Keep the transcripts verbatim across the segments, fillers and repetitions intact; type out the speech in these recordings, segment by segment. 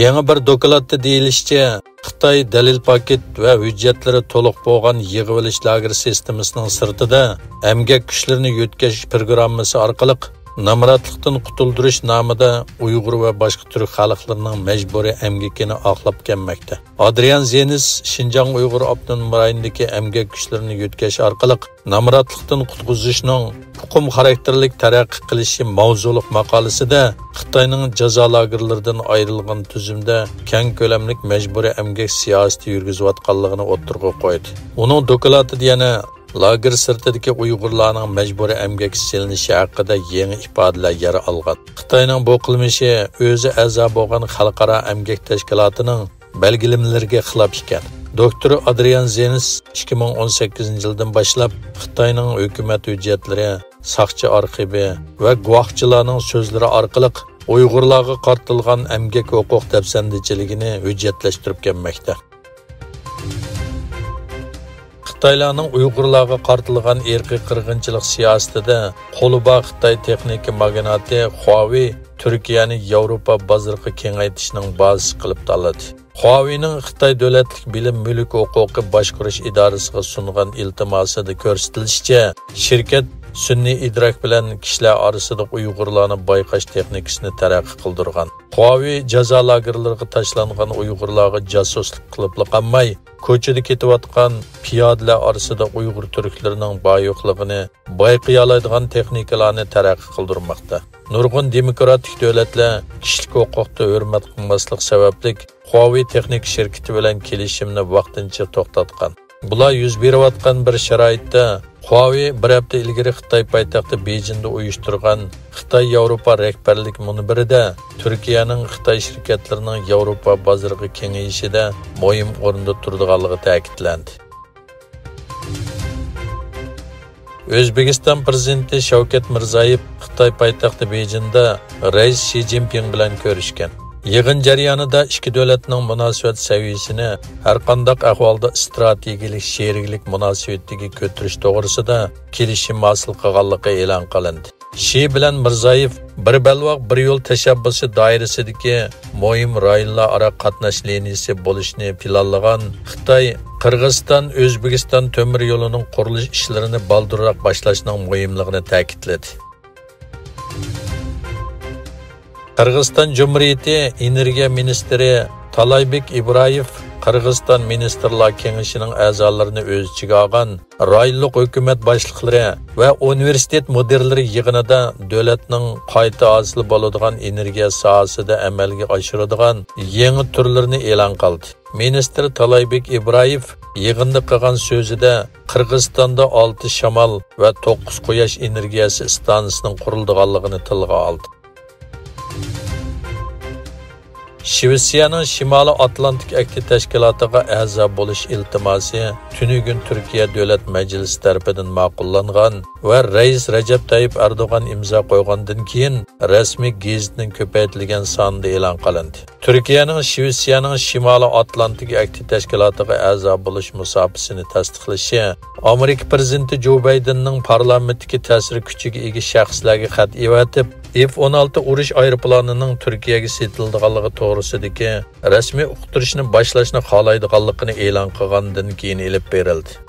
يېڭى بىر دوكلاتتا دېيىلىشىچە، خىتاي دەلىل پاكىت ۋە ھۆججەتلىرى تولۇق بولغان يىغىۋېلىش لاگېر سىستېمىسىنىڭ سىرتىدا ئەمگەك كۈچلىرىنى يۆتكەش پروگراممىسى ئارقىلىق نامراتلىقتىن قۇتۇلدۇرۇش نامىدا ئۇيغۇر ۋە باشقا تۈرك خەلقلىرىنىڭ مەجبۇرىي ئەمگىكىنى ئاقلاپ كەلمەكتە. ئادرىيان زېنس شىنجاڭ ئۇيغۇر ئاپتونوم رايونىدىكى ئەمگەك كۈچلىرىنى يۆتكەش ئارقىلىق نامراتلىقتىن قۇتقۇزۇشنىڭ ئۇقۇم خاراكتېرلىك تەرەققىي قىلىشى ماۋزۇلۇق ماقالىسىدە خىتاينىڭ جازا لاگېرلىرىدىن ئايرىلغان تۈزۈمدە كەڭ كۆلەملىك مەجبۇرىي ئەمگەك سىياسىتى يۈرگۈزۈۋاتقانلىقىنى ئوتتۇرىغا قويدى. ئۇنىڭ دوكلاتىدا يەنە لاگېر سىرتىدىكى ئۇيغۇرلارنىڭ مەجبۇرىي ئەمگەككە سېلىنىشى ھەققىدە يېڭى ئىپادىلەر يەر ئالغان. خىتاينىڭ بۇ قىلمىشى ئۆزى ئەزا بولغان خەلقئارا ئەمگەك تەشكىلاتىنىڭ بەلگىلىمىلىرىگە خىلاپ ئىكەن. دوكتور ئادرىيان زېنس ئىككى مىڭ ئون سەككىزىنچى يىلدىن باشلاپ خىتاينىڭ ھۆكۈمەت ھۆججەتلىرى، ساقچى ئارخىۋى ۋە گۇۋاھچىلارنىڭ سۆزلىرى ئارقىلىق ئۇيغۇرلارغا قارىتىلغان ئەمگەك ھوقۇق دەپسەندىچىلىكىنى ھۆججەتلەشتۈرۈپ كەلمەكتە. خىتايلارنىڭ ئۇيغۇرلارغا قارىتىلغان ئىرقىي قىرغىنچىلىق سىياسىتىدە قولى بار خىتاي تېخنىكا ماگناتى خۇاۋېي تۈركىيەنى ياۋروپا بازىرىغا كېڭەيتىشنىڭ بازىسى قىلىپ تاللىدى. خۇاۋېينىڭ خىتاي دۆلەتلىك بىلىم مۈلۈك ھوقۇقى باشقۇرۇش ئىدارىسىغا سۇنغان ئىلتىماسىدا كۆرسىتىلىشىچە، شىركەت سۈنئىي ئىدراك بىلەن كىشىلەر ئارىسىدا ئۇيغۇرلارنى بايقاش تېخنىكىسىنى تەرەققىي قىلدۇرغان. خۇاۋېي جازا لاگېرلىرىغا تاشلانغان ئۇيغۇرلارغا جاسۇسلۇق قىلىپلا قالماي، كوچىدا كېتىۋاتقان پىيادىلەر ئارىسىدا ئۇيغۇر تۈركلىرىنىڭ بار-يوقلۇقىنى بايقىيالايدىغان تېخنىكىلارنى تەرەققىي قىلدۇرماقتا. نۇرغۇن دېموكراتىك دۆلەتلەر كىشىلىك ھوقۇقتا ھۆرمەت قىلماسلىق سەۋەبلىك، خۇاۋېي تېخنىكا شىركىتى بىلەن كېلىشىمنى ۋاقتىنچە توختاتقان. بۇلار يۈز بېرىۋاتقان بىر شارائىتتا، خۇاۋېي بىر ھەپتە ئىلگىرى خىتاي پايتەختى بېيجىڭدا ئۇيۇشتۇرغان خىتاي ياۋروپا رەھبەرلىك مۇنبىرىدە تۈركىيەنىڭ خىتاي شىركەتلىرىنىڭ ياۋروپا بازىرىغا كېڭىيىشىدە مۇھىم ئورۇندا تۇرىدىغانلىقى تەكىتلەندى. ئۆزبېكىستان پىرېزىدېنتى شەۋكەت مىرزىيېۋ خىتاي پايتەختى بېيجىڭدا رەئىس شى جىنپىڭ بىلەن كۆرۈشكەن. يىغىن جەريانىدا ئىككى دۆلەتنىڭ مۇناسىۋەت سەۋىيەسىنى ھەرقانداق ئەھۋالدا ئىستراتېگىيەلىك شېرىكلىك مۇناسىۋىتىگە كۆتۈرۈش توغرىسىدا كېلىشىم ھاسىل قىلغانلىقى ئېلان قىلىندى. شى بىلەن مىرزىيېۋ بىر بەلباغ، بىر يول تەشەببۇسى دائىرىسىدىكى مۇھىم رايونلار ئارا قاتناش لىنىيىسى بولۇشنى پىلانلىغان خىتاي، قىرغىزىستان، ئۆزبېكىستان تۆمۈر يولىنىڭ قۇرۇلۇش ئىشلىرىنى بالدۇرراق باشلاشنىڭ مۇھىملىقىنى تەكىتلىدى. قىرغىزىستان جۇمھۇرىيىتى ئېنېرگىيە مىنىستىرى تالايبېك ئىبرايېۋ قىرغىزىستان مىنىستىرلار كېڭىشىنىڭ ئەزالىرىنى ئۆز ئىچىگە ئالغان رايونلۇق ھۆكۈمەت باشلىقلىرى ۋە ئۇنىۋېرسىتېت مۇدىرلىرى يىغىنىدا دۆلەتنىڭ قايتا ھاسىل بولىدىغان ئېنېرگىيە ساھەسىدە ئەمەلگە ئاشۇرىدىغان يېڭى تۈرلىرىنى ئېلان قىلدى. مىنىستىر تالايبېك ئىبرايېۋ يىغىندا قىلغان سۆزىدە قىرغىزىستاندا ئالتە شامال ۋە توققۇز قۇياش ئېنېرگىيەسى ئىستانسىسىنىڭ قۇرۇلىدىغانلىقىنى تىلغا ئالدى. شىۋېتسىيەنىڭ شىمالىي ئاتلانتىك ئەھدى تەشكىلاتىغا ئەزا بولۇش ئىلتىماسى تۈنۈگۈن تۈركىيە دۆلەت مەجلىسى تەرىپىدىن ماقۇللانغان ۋە رەئىس رەجەپ تايىپ ئەردوغان ئىمزا قويغاندىن كېيىن رەسمىي گېزىتنىڭ كۆپەيتىلگەن سانىدا ئېلان قىلىندى. تۈركىيەنىڭ شىۋېتسىيەنىڭ شىمالىي ئاتلانتىك ئەھدى تەشكىلاتىغا ئەزا بولۇش مۇساپىسىنى تەستىقلىشى ئامېرىكا پىرېزىدېنتى جو بايدېننىڭ پارلامېنتتىكى تەسىر كۈچىگە ئىگە شەخسلەرگە خەت ئېۋەتىپ، ئېف ئون ئالتە ئۇرۇش ئايروپىلانىنىڭ تۈركىيەگە سېتىلىدىغانلىقى توغرىسىدىكى رەسمىي ئۇقتۇرۇشنى باشلاشنى خالايدىغانلىقىنى ئېلان قىلغاندىن كېيىن ئېلىپ بېرىلدى.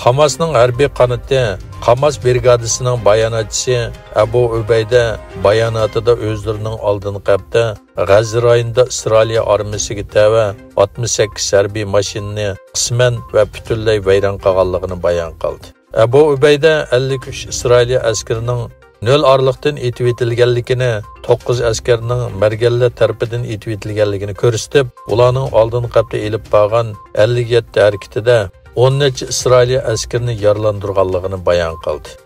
قاماسنىڭ ھەربىي قانىتى، قاماس برىگادىسىنىڭ باياناتچىسى ئەبۇ ئۈبەيدە باياناتىدا ئۆزلىرىنىڭ ئالدىنقى ھەپتە غەززە رايونىدا ئىسرائىلىيە ئارمىيىسىگە تەۋە ئاتمىش سەككىز ھەربىي ماشىنىنى قىسمەن ۋە پۈتۈنلەي ۋەيران قىلغانلىقىنى بايان قىلدى. ئەبۇ ئۈبەيدە ئەللىك ئۈچ ئىسرائىلىيە ئەسكىرىنىڭ نۆل ئارىلىقتىن ئېتىۋېتىلگەنلىكىنى، توققۇز ئەسكەرنىڭ مەرگەنلەر تەرىپىدىن ئېتىۋېتىلگەنلىكىنى كۆرسىتىپ، ئۇلارنىڭ ئالدىنقى ھەپتە ئېلىپ بارغان ئەللىك يەتتە ھەرىكىتىدە ئون نەچچە ئىسرائىلىيە ئەسكىرىنى يارىلاندۇرغانلىقىنى بايان قىلدى.